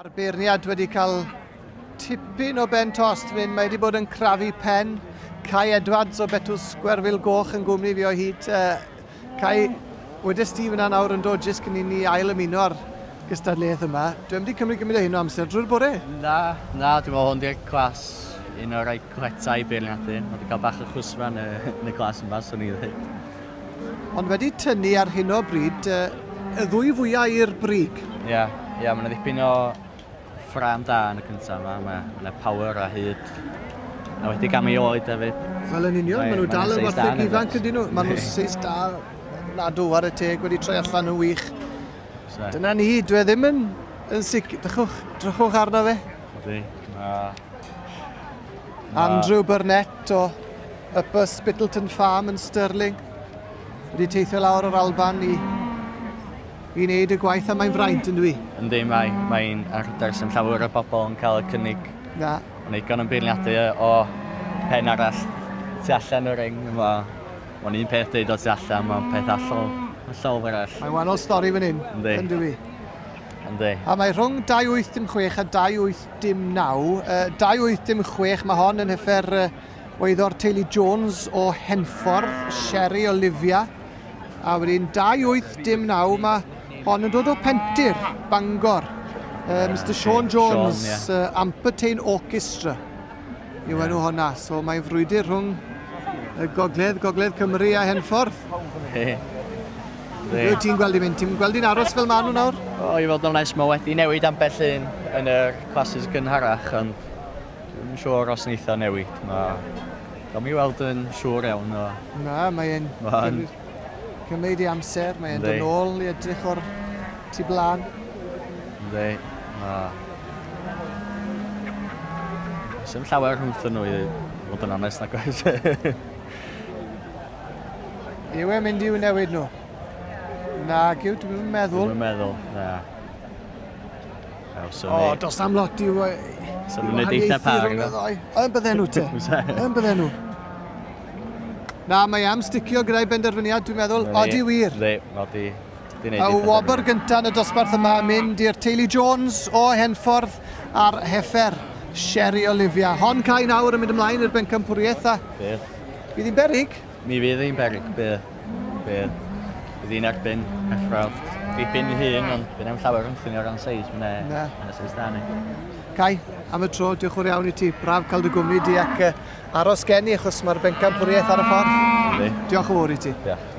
Mae'r beirniad wedi cael tipyn o ben tost fyn, mae wedi bod yn crafu pen. Kai Edwards o Betws Gwerfyl Goch yn gwmni fi o hyd. Uh, Kai, wedes ti fyna nawr yn dod jyst cyn i ni ail ymuno ar gystadleuaeth yma. Dwi'n wedi cymryd gymaint o hyn o amser drwy'r bore. Na, na, dwi'n meddwl hwn di'r clas un o'r rhai cletau beirniadu. Mae wedi cael bach o chwsfa yn y, yn y clas yma, swn i ddweud. Ond wedi tynnu ar hyn o bryd y ddwy fwyaf i'r brig. Ie, yeah, ie, yeah, mae yna ddipyn o ffram da yn y cyntaf yma. Mae yna power a hyd. A wedi gam i oed hefyd. Wel yn union, maen nhw dal yn wartheg ifanc ydyn nhw. Maen nhw'n seis da nadw ar y teg wedi troi allan yn wych. Dyna ni, dwi e ddim yn, yn sicr. Drychwch, drychwch arno fe. Ydy. Andrew Burnett o Upper Spittletown Farm yn Stirling. Wedi teithio lawr o'r Alban i, i wneud y gwaith a mae'n fraint yn dwi. Yndi, mae, mae'n arder sy'n llawer o bobl yn cael y cynnig. Na. Mae'n eigon yn beirniadu o pen arall tu allan y ring. Mae'n un peth deud o tu allan, mae'n peth allol, hollol arall. Mae'n wahanol stori fan hyn, Yndi. yn dwi. Yndi. A mae rhwng 2806 a 2809. Uh, 2806, mae hon yn heffer uh, oeddo'r teulu Jones o Henffordd, Sherry Olivia. A wedyn 2809, mae hon yn dod o Pentir, Bangor. Uh, Mr Sean Jones, Sean, yeah. uh, Ampertain Orchestra yw enw honna. So mae'n frwydr rhwng y Gogledd, Gogledd Cymru a Henffordd. Be wyt ti'n gweld i mynd? Ti'n gweld i'n aros fel maen nhw nawr? O, i fod yn onest, mae wedi newid ambell un yn y classes gynharach, ond dwi'n yn siŵr os wneith o newid. Mae... Gawn mi weld yn siŵr iawn o... Na, mae'n Mae'n... cymryd ei amser, mae'n dod nôl i edrych o'r tu blaen. Yndi, mae... Sdim llawer rhwngthyn nhw i fod yn onest nag oes. Yw e'n mynd i'w newid nhw? Nag yw, dwi'n meddwl. Dwi'n meddwl, na. O, oh, dos am lot i'w... So nhw'n neud eitha par. Yn bydden nhw te. Yn bydden nhw. Na, mae am sticio gyda'i benderfyniad, dwi'n meddwl. Odi wir. Yndi, odi. Y wobr gyntaf yn y dosbarth yma yn mynd i'r teulu Jones o Henffordd a'r heffer Sherry Olivia. Hon cae nawr yn mynd ymlaen i'r bencampwriaeth a Bydd. Fydd hi'n beryg? Mi fydd hi'n beryg, bydd. Bydd. Bydd hi'n erbyn effro dipyn i hun, ond bydd e'n llawer rhwngthyn ni o ran seis, mae'n Na. seis da ni. Kai, am y tro, diolch yn fawr iawn i ti. Braf cael dy gwmni di ac aros gen i achos mae'r bencampwriaeth ar y ffordd. Yndi. Diolch yn fawr i ti. Diolch.